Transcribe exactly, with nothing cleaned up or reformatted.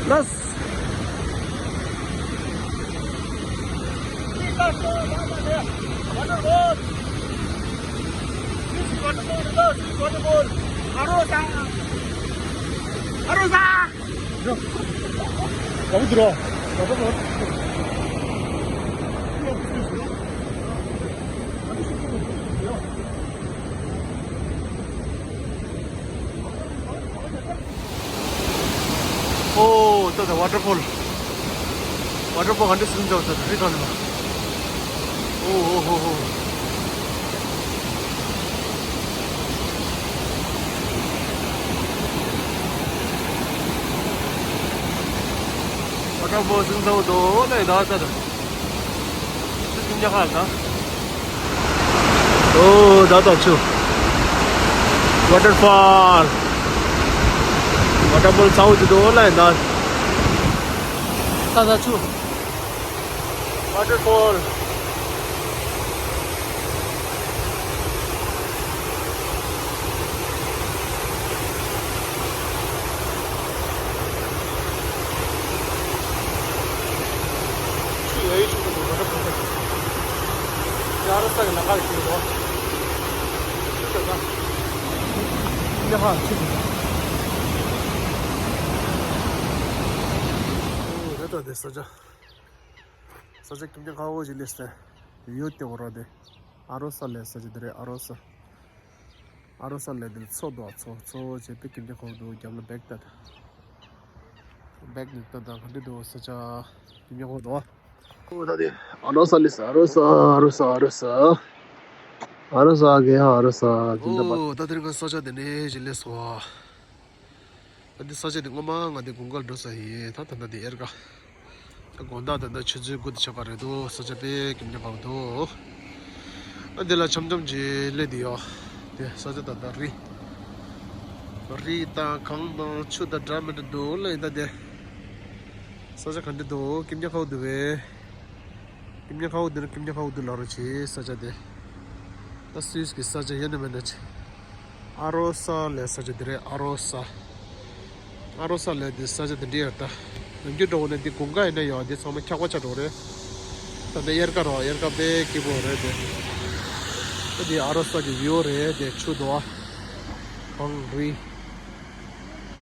Yes. Waterfall. This is waterfall. This is waterfall. Arosa. Arosa. Waterfall. Oh, that's a waterfall. Waterfall, hundred seven thousand. Read on. Oh, oh, oh, oh. Waterfall, seven thousand. Oh, no, that's a ཨོ་ད་ད་ཆུ། Waterfall. Waterfall ཚ་བོ་ཅིག་འདུག་ཨོ་ལ་ཡིན་ད། ད་ད་ཆུ། Waterfall. ས་ཆ་ཁྱིམ་ཚང་ཁ་བོ་ཞིག་སླེབས་སོང་། ཡོད་དེ་འོ་ར་དེ། ཨ་རོ་ས་ལབ་ས་ཆ་དེ་རེད། ཨ་རོ་ས། ཨ་རོ་ས་ལབ་དེ་མཚོ་འདུག་མཚོ། མཚོ་བྱས་པའི་ཁྱིམ་ཚང་ཁ་བོ་འདུག་རྒྱབ་ལ་བེག་ཏད། བེག་ནི་ཏད་ད་ག་འདྲ་འདུག་ས་ཆ་ཁྱིམ་ཚང་ཁ་བོ་འདུག་ཨོ་ད་དེ་ཨ་རོ་ས་སླེབས་སོང་། ཨ་རོ་ས། ཨ་རོ་ས། ཨ་རོ་ས། ཨ་རོ་ས་གི་ཡ་ཨ་རོ་ས། ཨོ་ད་དེ་རིང་ས་ཆ་དེ་ནས་ཞིག་སླེབས་སོང་། ད་འདི་ས་ཆ་འདི་སྔོན་མ་ང་འདི་དགུན་ཁར་འགྲོ་ས་ཡིན། ད་ད་ལྟ་འདི་དབྱར་ཁ། ད་དགོང་དག་ད་ལྟ་ཆུ་ཚོད་དགུ་དང་ཕྱེད་ཀ་རེད་འདུག་ས་ཆ་དཔེ་ཁྱིམ་ཚང་ཁ་བོ་འདུག་ཨ་འདི་ལ་འཆམ་འཆམ་གྱི་སླེབས་འདི་ཡོད། དེ་ས་ཆ་ད་ལྟ་རི། རི་དང་གངས་དང་ཆུ་དང་འདྲ་མི་འདྲ་འདུག་ལ་ཡིན་ད་དེ། ས་ཆ་ག་འདྲ་འདུག་ཁྱིམ་ཚང་ཁ་བོ་འདུག་བས། ཁྱིམ་ཚང་ཁ་བོ་འདི་ནི་ཁྱིམ་ཚང་ཁ་བོ་འདི་ལ་རོ་ཆེ་ས་ཆ་དེ། ད་སུད་སི་གི་ས་ཆ་ཡོད་ན་མེད་ན་ཆེ། ཨ་རོ་ས་ལབ་ས་ཆ་འདི་རེད། ཨ་རོ་ས། ཨ་རོ་ས་ལབ་འདི་ས་ཆ་འདི་འདྲ་ཡོད་ད། ནམ་རྒྱུན་འགྲོ་བ་ནི་འདི་དགུན་ཁ་ཡིན་ན་ཡོད། འདི་ཚང་མ་འཁྱག་པ་ཆགས་འགྲོ་རེད། ད་འདི་དབྱར་ཁ་རོ། དབྱར་ཁ་དཔེ་སྐྱིད་པོ་རེད་དེ། ད་འདི་ཨ་རོ་ས་གི་བིའུ་རེད་དེ། ཆུ་འདུག་ཨ། གངས་རི།